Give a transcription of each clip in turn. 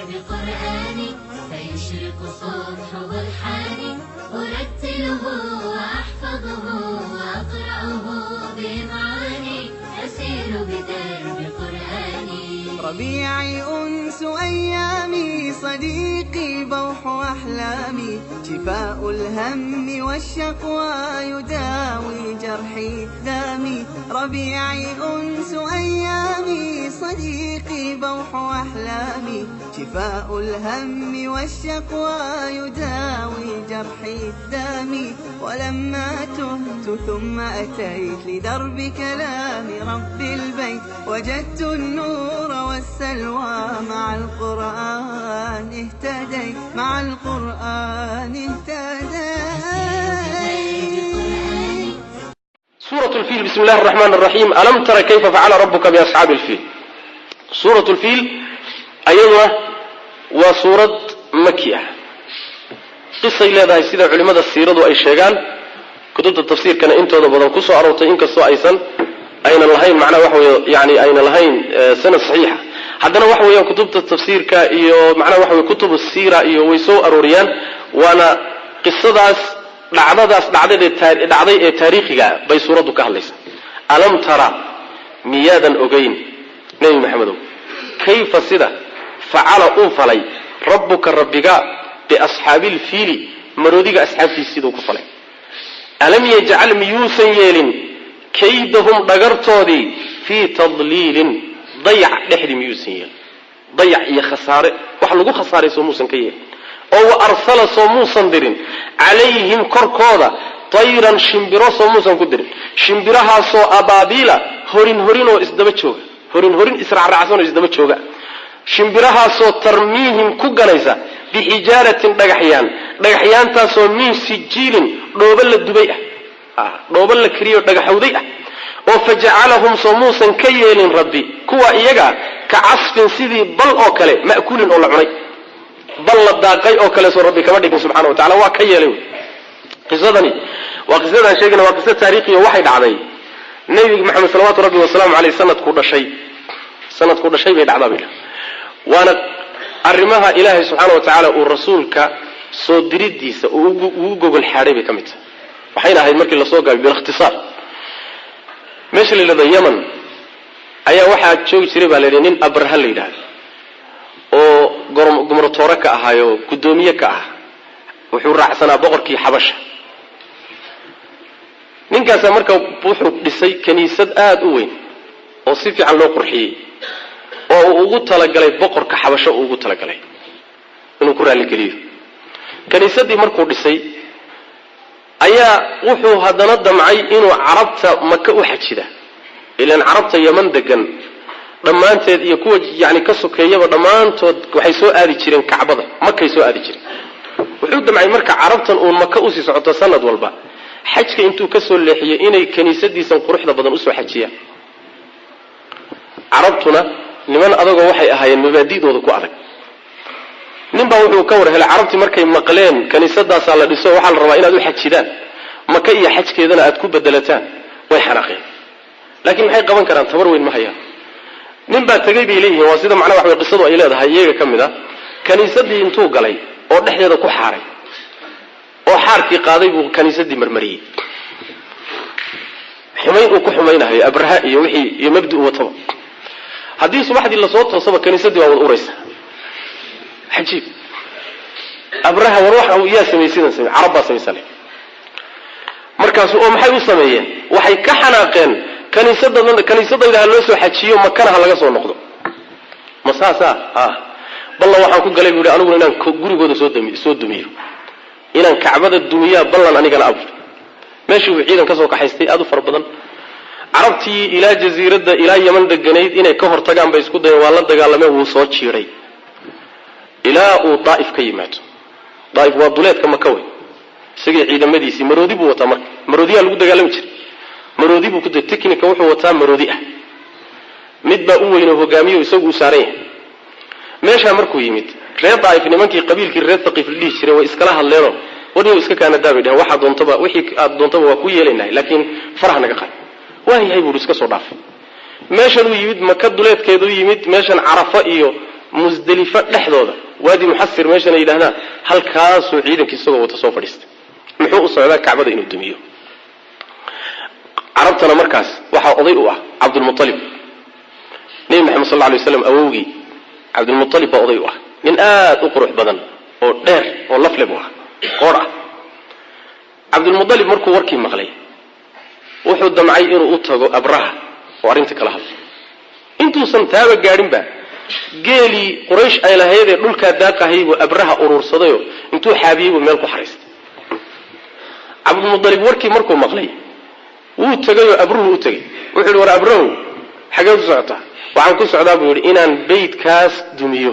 بدرب قرآني، فيشرق صبح برحاني. أرتله وأحفظه وأقرأه بإمعاني، أسير بدرب قرآني. ربيعي أنس أيامي، صديقي بوح أحلامي، شفاء الهم والشقوى يداوي جرحي دامي. ربيعي أنس أيامي، صديقي بوح أحلامي، شفاء الهم والشقوى يداوي جرحي دامي. ولما تهت ثم أتيت لدرب كلام رب البيت، وجدت النور والسلوى مع القرآن اهتديت، مع القرآن اهتديت. سورة الفيل. بسم الله الرحمن الرحيم. ألم تر كيف فعل ربك بأصحاب الفيل. سورة الفيل ayaduna waa suurad maki ah. Qisay leedahay, sida culimada siiradu ay sheegaan, kutubta tafsiirkana intooda badan kusoo aroortay, inkastoo aysan aynan lahayn, macnaha waxa wey yani aynan lahayn sanad saxiixa, haddana waxa weeyaan kutubta tafsiirka iyo macnaha waxa wey kutubu siira iyo way soo arooriyaan. Waana qisadaas, dhacdadaas dhacdadee dhacday ee taariikhiga bay suuraddu ka hadlaysa. ألم تر, miyaadan ogeyn, Nebi Maxamedow, كيف sida فعل uu falay ربك rabbiga بأصحاب الفيل, maroodiga asxaabtiisa siduu ku falay? ألم يجعل, miyuusan yeelin, كيدهم dhagartoodii, في تضليل, dayac dhexdii miyuusan yeelin? Dayac iyo khasaare wax lagu khasaaray soo muusan ka yeelin? Oo وأرسل, soo muusan dirin, عليهم korkooda, طيرا, shimbiro soo muusan ku dirin? Shimbirahaasoo أبابيل, horin horinoo isdaba jooga, horin horin israacraacsan oo isdaba jooga, shimbirahaasoo ترميهم ku ganaysa بحجارة, dhagaxyaan, dhagaxyaantaasoo من سجيل, dhoobo la dubay ah, dhoobo la kariyo dhagaxowday ah. Oo فجعلهم, soo muusan ka yeelin Rabbi kuwa iyaga, كعصف, sidii bal oo kale, مأكول, oo la cunay, bal la daaqay oo kale, soo Rabbi kama dhigin subxana wa tacala? Waa ka yeelay. Wey qisadani, waa qisadaan sheegayna, waa qiso taariikhiyo. Waxay dhacday Nebi Maxamed salawaatu rabbi wasalaamu caleyh sanadkuu dhashay, sanadkuu dhashay bay dhacdaa bay. Waana arrimaha Ilaahay subxaana wa tacaala uu rasuulka soo diridiisa uu ugu gogol xaadhay bay ka mid tahay. Waxayna ahayd, markii lasoo gaabiy بالاختصار, meesha la yidhahdo Yemen ayaa waxaa joogi jiray, baa la yidhi, nin Abraha la yidhahdo oo gumratoore ka ahaayo, guddoomiye ka ah. Wuxuu raacsanaa boqorkii Xabasha. Ninkaasaa marka wuxuu dhisay kiniisad aada u weyn oo si fiican loo qurxiyey, oo uu ugu talagalay boqorka Xabasho, uu ugu talagalay inuu ku raalligeliyo. Kiniisaddii markuu dhisay ayaa wuxuu haddana damcay inuu Carabta Maka u xajida, ilaan Carabta Yeman degan dhammaanteed iyo kuwa yani ka sokeeyaba dhammaantood waxay soo aadi jireen Kacbada, Makay soo aadi jireen. Wuxuu damcay marka Carabtan uun Maka usii socoto sanad walba xajka intuu kasoo leexiyey inay kiniisadiisan quruxda badan usoo xajiyaan. Carabtuna niman adagoo waxay ahaayeen mabaadidooda ku adag. Nin baa wuxuu ka war helay Carabtii markay maqleen kiniisadaasaa la dhiso, waxaa la rabaa inaad u xajidaan Maka iyo xajkeedana aad ku bedelataan. Way xanaaqeen, laakiin maxay qaban karaan? Tabar weyn ma hayaan. Nin baa tegay bay leeyihiin, waa sida macnaha wax way qisadu ay leedahay, iyaga ka mid a. Kiniisadii intuu galay oo dhexdeeda ku xaaray oo xaarkii qaaday buu kiniisadii marmariyey, xumayn uu ku xumaynahayo Abraha iyo wixii iyo mabdi u wataba. Haddii subaxdii lasoo toosaba, kiniisadii waa wada uraysa. Cajiib! Abraha war waxa yaa sameeyey? Sidan samey, Carab baa samaysanay markaasu. Oo maxay u sameeyeen? Waxay ka xanaaqeen kaniisada, kaniisadayda ha loo soo xajiyo, Makana ha laga soo noqdo. Ma saasaa? A ballan waxaan ku galay, bu yidhi, aniguna inaan gurigooda soo dumiyo, inaan Kacbada dumiyaa ballan anigana abur. Meeshii uu ciidan ka soo kaxaystay aada u fara badan, Carabtii ilaa jasiiradda ilaa Yeman deganayd inay ka hortagaan bay isku dayeen. Waa la dagaalameen, wuu soo jiiray ilaa uu Daa'if ka yimaado. Daa'if waa duleedka Maka wey. Isagii ciidamadiisii, maroodi buu wataa. Marka maroodiyaa lagu dagaalami jiray, maroodi buu ku technica wuxuu wataa maroodi ah. Mid baa u weyn oo hogaamiyo, isagu uu saaran yahay. Meeshaa markuu yimid, reer Daa'if, nimankii qabiilkii reer Thaqiif la dhihi jiray, way iskala hadleenoo warniyow iska kaanadaa bay dheheen, waxaa doontaba, wixii aad doontaba waa ku yeelaynahay, laakiin faraha naga qaad. Waa yahay buuri, iska soo dhaafay. Meeshan uu yimid, Maka duleedkeedu yimid, meeshan Carafa iyo Musdelifo dhexdooda, waadi Muxasir meeshan ay yidhahdaan, halkaasuu ciidankii isagoo wata soo fadhiistay. Muxuu u socdaa? Kacbada inuu dumiyo. Carabtana markaas waxaa oday u ah Cabdulmualib, Nebi Maxamed sal alay waslam awowgii Cabdulmualib baa oday u ah. Nin aada u qurux badan oo dheer oo lafle bu ah, qoor ah. Cabdulmualib markuu warkii maqlay, wuxuu damcay inuu u tago Abraha oo arrinta kala hadlo. Intuusan taaba gaadhinba, geelii Quraysh ay lahaydee dhulkaa daaqahay buu Abraha uruursadayoo intuu xaabiyey buu meel ku xariistay. Cabdulmualib warkii markuu maqlay, wuu tegayoo Abruhu u tegey. Wuxuu yidhi, "War Abrahow, xageed u socotaa?" "Waxaan ku socdaa," buu yidhi, "inaan beytkaas dumiyo."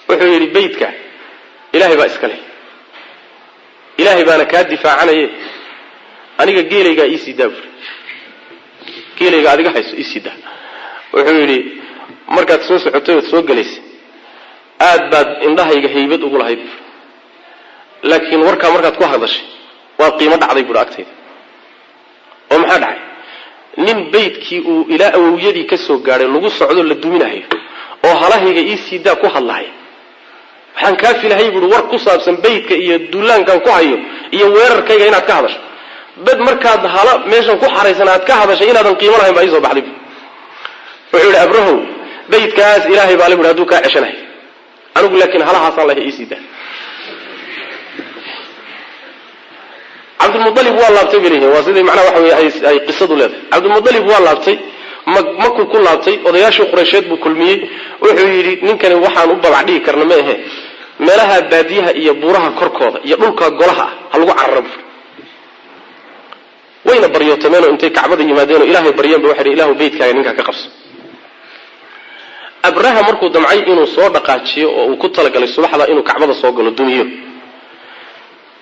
Wuxuu yidhi, "Beytka Ilaahay baa iska leh, Ilaahay baana kaa difaacanaye, aniga geelaygaa iisii daa," buuri. "Geelayga adiga hayso, iisii daa." Wuxuu yidhi, "Markaad soo socotay ood soo gelaysay, aad baad indhahayga haybad ugu lahayd buuri, laakiin warkaa markaad ku hadashay waad qiimo dhacday buuri agtayda." "Oo maxaa dhacay?" "Nin beytkii uu ilaa awowyadii ka soo gaadhay lagu socdo, la duminahayo, oo halahayga iisii daa ku hadlahay, waxaan kaa filahay," buui, "war ku saabsan beytka iyo duulaankan ku hayo iyo weerarkayga inaad ka hadasho. Bed markaad hala meeshan ku xaraysan aad ka hadashay, inaadan qiimo lahayn baa iisoo baxday," buui. Wuxuu yidhi, "Abrahow, beytkaas Ilaahay baa le," buui, "hadduu kaa ceshanahay, anigu laakiin halahaasaan lahay, iisii daa." Cabdulmualib waa laabtay bay leeyihin. Waa sidai macnaha waxa wey ay qisadu leedahay. Cabdulmualib waa laabtay. Makuu ku laabtay, odayaashii Qureysheed buu kulmiyey. Wuxuu yidhi, "Ninkani waxaan u babac dhigi karna ma ahe, meelaha baadiyaha iyo buuraha korkooda iyo dhulka golaha ah ha lagu cararo," buuri. Wayna baryootameenoo intay Kacbada yimaadeen oo Ilaahay baryeen ba waxay dhi, "Ilahu, beytkaaga ninkaa ka qabso." Abraha markuu damcay inuu soo dhaqaajiyo oo uu ku talagalay subaxda inuu Kacbada soo galo, dumiyo,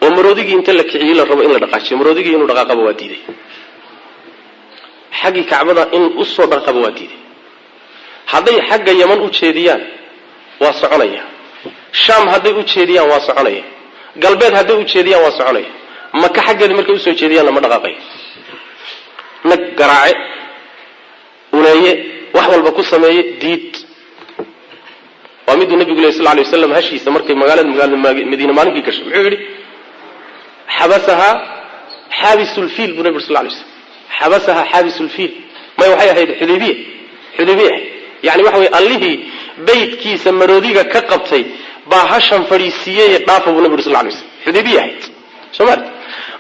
oo maroodigii inta la kiciyey la rabo in la dhaqaajiyo, maroodigii inuu dhaqaaqaba waa diiday. Xaggii Kacbada in usoo dhaqaaqaba waa diiday. Hadday xagga Yaman u jeediyaan, waa soconaya. Shaam hadday u jeediyaan, waa soconaya. Galbeed hadday u jeediyaan, waa soconaya. Maka xaggeeda markay usoo jeediyaanna, ma dhaqaaqaya. Nag garaace, uleeye, wax walba ku sameeye, diid. Waa miduu nabigu ley sal lay waslam hashiisa markay magaalada Madiine maalinkii gashay, muxuu yidhi? "Xabasahaa xaabisulfiil," buu nabig ur sal lay slam. "Xabasahaa xaabisulfiil." May, waxay ahayd Xudaybiya. Xudaybiya ahayd. Yani waxa weye, "Allihii beytkiisa maroodiga ka qabtay baa hashan fadhiisiiyey, dhaafa," buu nabig ur sal lay slam. Xudaybiya ahayd, soo maarti?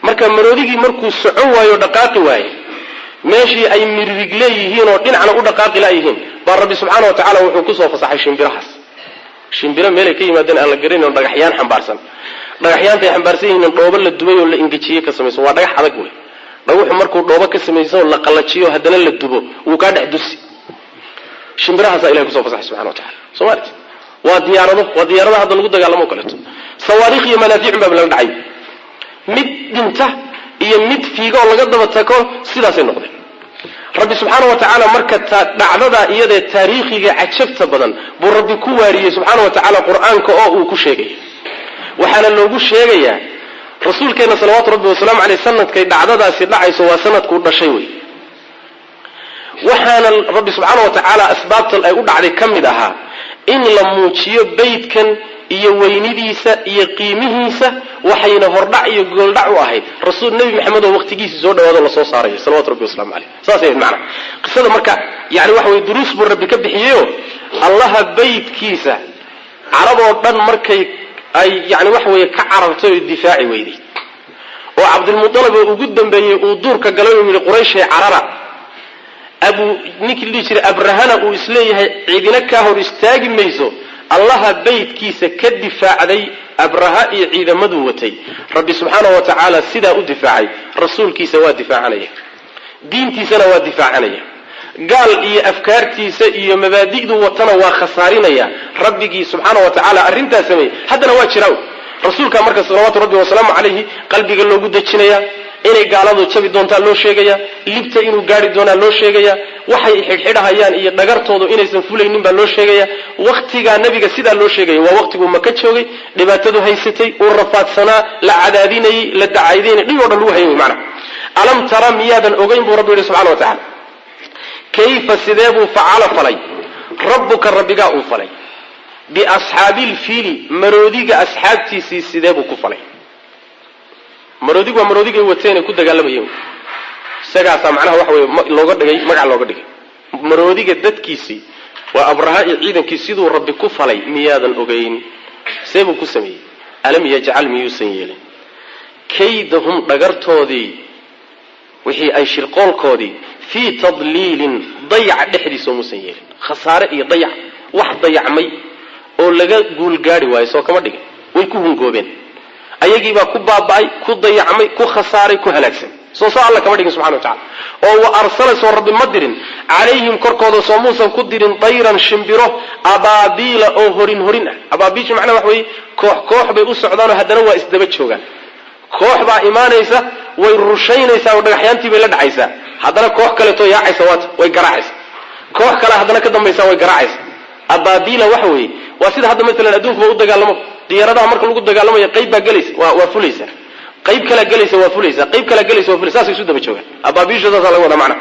Marka maroodigii markuu socon waayo o dhaqaaqi waaye, meeshii ay miririg leeyihiin oo dhinacna u dhaqaaqi laayihiin, baa Rabbi subxaana wa tacala wuxuu kusoo fasaxay shimbirahaas. Shimbiro meelay ka yimaadeen aan la garanayn oo dhagaxyaan xambaarsan. Dhagaxyaantay xambaarsan yihiin dhoobo la dubay oo la ingejiyey ka samaysan. Waa dhagax adag wey. Dhagaxu markuu dhoobo ka samaysan oo la qallajiyo, haddana la dubo, wuu kaa dhex dusi. Shimbirahaasaa Ilahay kusoo fasaxay subxana wa tacala, soo maarti? Waa diyaarado, waa diyaaradaha hadda lagu dagaalamo o kaleeto. Sawaariikh iyo manaafiicun baa lala dhacay. Mid dhinta iyo mid fiiga oo laga daba tago, sidaasay noqdeen. Rabbi subxaana wa tacaala marka dhacdadaa iyadee taariikhiga cajabta badan buu Rabbi ku waariyey subxaana wa tacaala Qur-aanka oo uu ku sheegay. Waxaana loogu sheegayaa rasuulkeenna salawaatu rabbi wasalaamu caleyh. Sanadkay dhacdadaasi dhacayso waa sanadkuu dhashay wey. Waxaana Rabbi subxaana wa tacaala asbaabtan ay u dhacday ka mid ahaa in la muujiyo beytkan iyo weynidiisa iyo qiimihiisa. Waxayna hordhac iyo gooldhac u ahayd rasuul Nebi Maxamed oo waqtigiisii soo dhawaado lasoo saarayo, salawatu rabbi waslamu caleyh. Saasay ahayd macnaha qisada. Marka yani waxa weye, duruus buu Rabbi ka bixiyeyo. Allaha beytkiisa Carab oo dhan markay ay yani waxa weeye ka carartay oo difaaci weyday, oo Cabdilmualib oo ugu dambeeyey uu duurka galay oo yidhi, "Qurayshay, carara," abu ninkii la dhihi jiray Abrahana uu isleeyahay ciidina kaa hor istaagi mayso, Allaha beytkiisa ka difaacday Abraha iyo ciidamaduu watay. Rabbi subxaana wa tacaala sidaa u difaacay rasuulkiisa, waa difaacanaya. Diintiisana waa difaacanaya. Gaal iyo afkaartiisa iyo mabaadi'du watana waa khasaarinaya. Rabbigii subxaana wa tacaala arrintaa sameeyey haddana waa jiraa. Rasuulkaa marka salawaatu rabbi wasalaamu calayhi qalbiga loogu dejinaya inay gaaladu jabi doontaa loo sheegaya, libta inuu gaari doonaa loo sheegaya, waxay xidhxidhahayaan iyo dhagartoodu inaysan fulaynin baa loo sheegaya. Waktigaa nabiga sidaa loo sheegaya waa waqtiguu Maka joogay, dhibaatadu haysatay, uu rafaadsanaa, la cadaadinayey, la dacaydaynay, dhib o dhan lagu hayay wey macana. "Alam tara," miyaadan ogeyn, buu Rabbi yidhi subxana wa tacala, "kayfa," sidee buu, "facala," falay, Rabbuka rabbigaa uu falay biasxaabilfiili, maroodiga asxaabtiisii sidee buu ku falay? Maroodigu waa maroodigay wateen ay ku dagaalamayeen, isagaasaa macnaha waxa weye looga dhigay magac looga dhigay maroodiga dadkiisii. Waa Abraha iyo ciidankii. Siduu Rabbi ku falay miyaadan ogeyn? See buu ku sameeyey? Alam yajcal, miyuusan yeelin, kaydahum, dhagartoodii, wixii ay shirqoolkoodii, fii tadliilin, dayaca dhexdiisa muusan yeelin? Khasaare iyo dayac, wax dayacmay oo laga guulgaari waayo soo kama dhigin? Way ku hungoobeen, ayagiibaa ku baaba'ay, ku dayacmay, ku khasaaray, ku halaagsan. Soo saa Alla kama dhigin subxana wa tacala? Oo wa arsala, soo Rabbi ma dirin, calayhim, korkooda soo muusan ku dirin, tayran, shimbiro, abaabiila, oo horin horin ah? Abaabiisha macnaha waxa weeye koox koox bay u socdaanoo haddana waa isdaba joogaan. Koox baa imaanaysa, way rushaynaysaa oo dhagaxyaantii bay la dhacaysaa. Haddana koox kaleetoo yaacaysa waata, way garaacaysa. Koox kale haddana ka dambaysa, way garaacaysa. Abaabiila waxa weeye waa sida hadda maalan adduunkuba u dagaalamo. Diyaaradaha marka lagu dagaalamayo, qayb baa gelaysa, waa fulaysa, qayb kalaa gelaysa, waa fulaysa, qayb kalaa gelaysa, waa fulaysa. Saasay isu daba joogaan. Abaabiisha saasaa laga wadaa macna.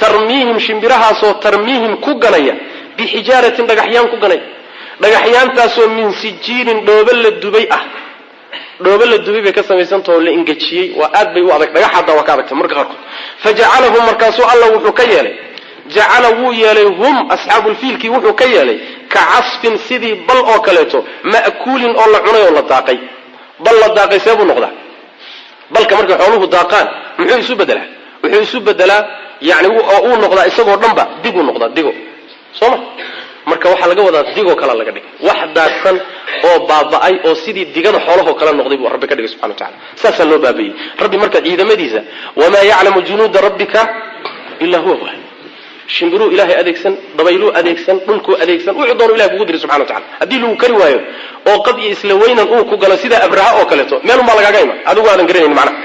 Tarmiihim, shimbirahaasoo tarmiihim ku ganaya, bixijaaratin, dhagaxyaan ku ganaya, dhagaxyaantaasoo min sijiilin, dhoobo la dubay ah. Dhoobo la dubay bay ka samaysantahoo la ingejiyey. Waa aad bay u adag, dhagax hadda waa ka adagta marka qaarkood. Fajacalahum, markaasuu Alla wuxuu ka yeelay, jacala, wuu yeelay, hum, asxaabulfiilkii, wuxuu ka yeelay ka casfin, sidii bal oo kaleeto, ma'kuulin, oo la cunay oo la daaqay. Bal la daaqay see buu noqdaa? Balka markay xooluhu daaqaan muxuu isu bedelaa? Wuxuu isu bedelaa yani oo uu noqdaa isagoo dhanba diguu noqdaa, digo, soo ma? Marka waxaa laga wadaa digoo kale laga dhigay, wax daadsan oo baaba'ay oo sidii digada xoolahoo kale noqday buu Rabbi ka dhigay subxana wa tacala. Saasaa loo baabayey Rabbi marka ciidamadiisa. Wamaa yaclamu junuuda rabbika ilaa huwa. Waay shimbiruu Ilaahay adeegsan, dabayluu adeegsan, dhulkuu adeegsan, wuxuu doonu Ilahay kugu diray subxana wa tacala. Haddii lagu kari waayo oo qad iyo isla weynan uu ku galo sida Abraha oo kaleeto, meel unbaa lagaaga iman adigu aadan garanayn macnaha.